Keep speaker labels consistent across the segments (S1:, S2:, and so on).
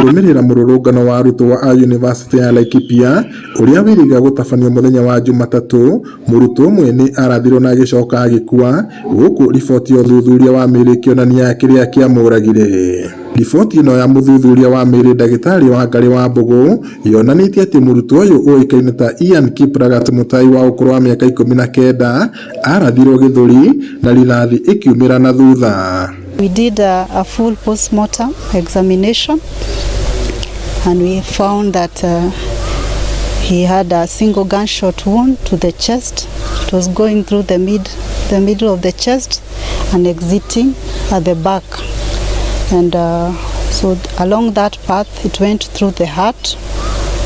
S1: Kũrũmĩrĩra mũrũrũngano wa arutwo a yunivasĩtĩ ya Laikipia ũrĩa wĩrĩga gũtabanio mũthenya wa Jumatatũ, mũrutwo ũmwe nĩ arathirwo na agĩcoka agĩkua, gũkũ riboti ya ũthuthuria wa mĩĩrĩ ĩkĩonania kĩrĩa kĩamũragire. Riboti ĩno ya mũthuthuria wa mĩĩrĩ ndagĩtarĩ Wangarĩ wa Mbũgũ yonanĩtie atĩ mũrutwo ũyũ ũĩkaine ta Ian Kiplagat Mutai wa ũkũrũ wa mĩaka 19 arathirwo gĩthũri na rithathi ĩkiumĩra na thutha.
S2: We did a full postmortem examination and we found that he had a single gunshot wound to the chest. It was going through the middle of the chest and exiting at the back. And so along that path, it went through the heart.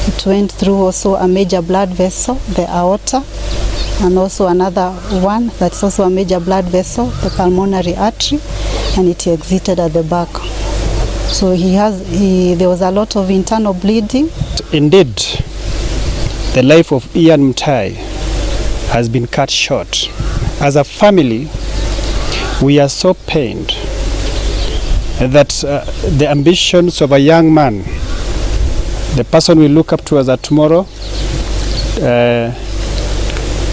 S2: It went through also a major blood vessel, the aorta, and also another one that's also a major blood vessel, the pulmonary artery, and it exited at the back. So there was a lot of internal bleeding.
S3: Indeed, the life of Ian Mutai has been cut short. As a family, we are so pained that the ambitions of a young man, the person we look up to as a tomorrow,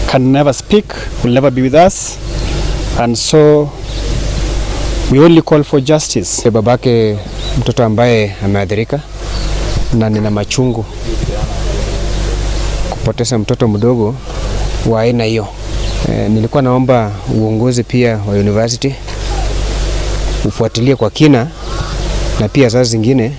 S3: can never speak, will never be with us, and so we only call for justice.
S4: Babake mtoto ambaye ameathirika, na nina machungu kupoteza mtoto mdogo wa aina hiyo. Nilikuwa naomba uongozi pia wa university ufuatilie kwa kina, na pia saa zingine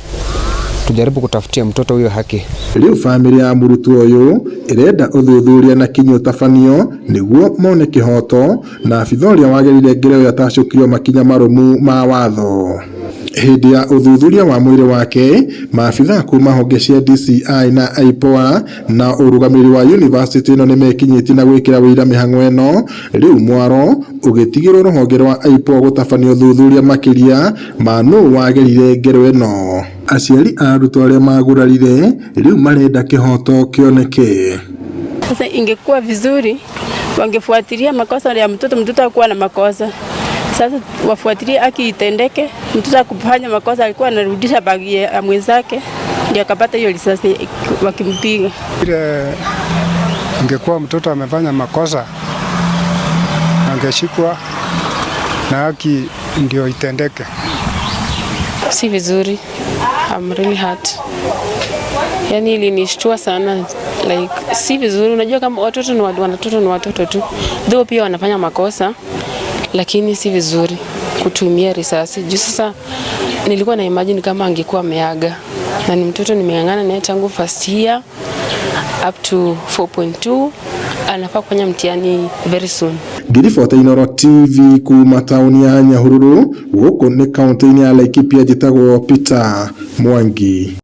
S4: tujaribu kutafutia mtoto huyo haki.
S1: Rĩu bamĩrĩ ya mũrutwo ũyũ ĩrenda ũthuthuria na kinyi ũtabanio nĩguo mone kĩhoto na abitha ũrĩa wagerire ngero ĩyo atacũkio makinya marũmu ma watho. Hĩndĩ ya ũthuthuria wa mwĩrĩ wake, maabitha kuma honge cia DCI na IPOA na ũrũgamĩrĩri wa yunivasĩtĩ ĩno nĩmekinyĩtie na gwĩkĩra wũira mĩhang'o ĩno, rĩu mwaro ũgĩtigĩrwo rũhonge rwa IPOA gũtabania ũthuthuria makĩria ma nũ wagerire ngero ĩno. Aciari a arutwo arĩa magurarire rĩu marenda kĩhoto kĩoneke.
S5: Sasa ingekuwa vizuri wangefuatilia makosa ya mtoto, mtoto hakuwa na makosa. Sasa wafuatilie haki itendeke. Mtoto akufanya makosa, alikuwa anarudisha bagi ya mwenzake ndio akapata hiyo risasi wakimpiga.
S6: Ile ingekuwa mtoto amefanya makosa angeshikwa na haki ndio itendeke.
S7: Si vizuri. I'm really hurt. Yani ilinishtua sana, like si vizuri. Unajua kama watoto ni watoto tu, though pia wanafanya makosa, lakini si vizuri kutumia risasi juu sasa nilikuwa na imagine kama angekuwa ameaga, na ni mtoto nimeng'ang'ana naye tangu first year up to 4.2, anafaa kufanya mtihani very soon.
S1: Ngĩribota Inooro TV kuma taũni ya Nyahururu, gũkũ nĩ kaũntĩ-inĩ ya Laikipia, njĩtagwo Peter Mwangi.